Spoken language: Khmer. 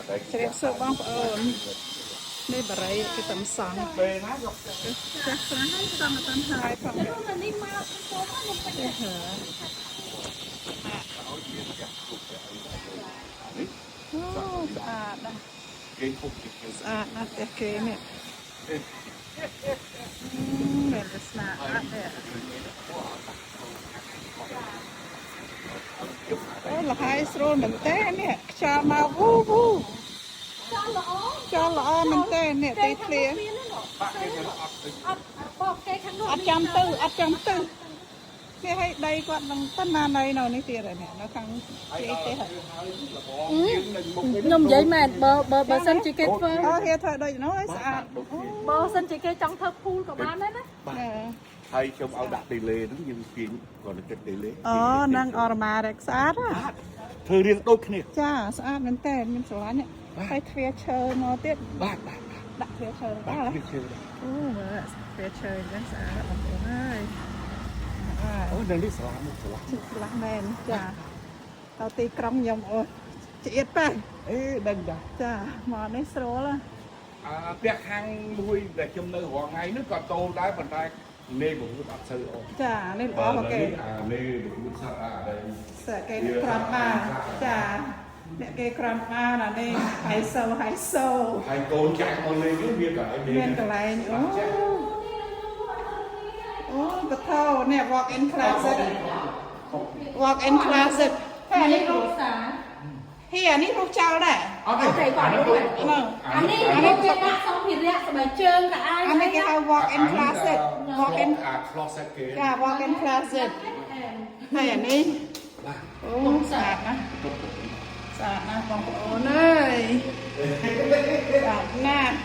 ជ្រាបសួរបងប្អូននេះបរិយគេតំសង់ ពេលណាក៏ ចាស់ខ្លះហើយសង់អត់តាន់ហើយផង នេះនេះមកចូលមកខ្ញុំពេញ ទេហឺអូស្អាតណាស់ គេធំជាងគេ ស្អាតណាស់ផ្ទះគេនេះមែនតែស្អាតណាស់ទេអូលហើយស្រួលមែនតើនេះខ្យល់មកវូវូ ចោលល្អ ខ្យល់ល្អមែនតើនេះទីធ្លា បាក់គេទៅអត់ទៅ អត់បោកគេខាងនោះ អត់ចាំទៅអត់ចាំទៅគេឲ្យដីគាត់នឹងប៉ុណ្ណាណៃនៅនេះទៀតហើយនេះនៅខាងគេទេហើយ ហើយលបងយើងនៅមុខនេះ ខ្ញុំនិយាយមែនបើបើបើសិនជាគេធ្វើ អូគេធ្វើដូចនោះឲ្យស្អាត បើសិនជាគេចង់ធ្វើ pool ក៏បានដែរណា បាទហើយខ្ញុំឲ្យដាក់ទីលេហ្នឹងយើងទាញគាត់ទៅទឹកទីលេ អូនឹងអរម៉ារស្អាតហ៎ ធ្វើរៀងដូចគ្នា ចាស្អាតមែនតើខ្ញុំស្រឡាញ់ហើយទ្វារឈើមកទៀត បាទបាទ ដាក់ទ្វារឈើ បាទ បាទ វាជឿ អូមើលទ្វារឈើអញ្ចឹងស្អាតបងប្អូនហើយ អូនៅនេះស្រឡាញ់ស្រឡាញ់ ឆ្លាស់មែនចាទៅទីក្រុងខ្ញុំអូឆ្អៀតប៉ះ អេដឹងដែរ ចាមកនេះស្រួល អើផ្ទះខាងមួយដែលខ្ញុំនៅរាល់ថ្ងៃនោះក៏តូលដែរប៉ុន្តែនេបវុធអត់សូវល្អ ចានេះល្អមកគេ អានេបវុធសត្វអាដែល សើគេក្រំបាចាអ្នកគេក្រំបានអានេះហៃសូហៃសូ ហើយកូនចាក់មកលេងនេះមានកន្លែងលេង មានកន្លែងអូអូបថោនេះ walk in closet walk in closet ហើយអានេះរូប សា ហេអានេះរូបចោលដែរ អត់ទេ ហ្នឹង អានេះអានេះគេដាក់សម្ភារៈស្បែកជើងក៏អាច អានេះគេហៅ walk in closet walk in អា closet គេ ចា walk in closet ហើយអានេះ បាទ អូស្អាតណាស់ស្អាតណាស់បងប្អូនអើយស្អាតណាស់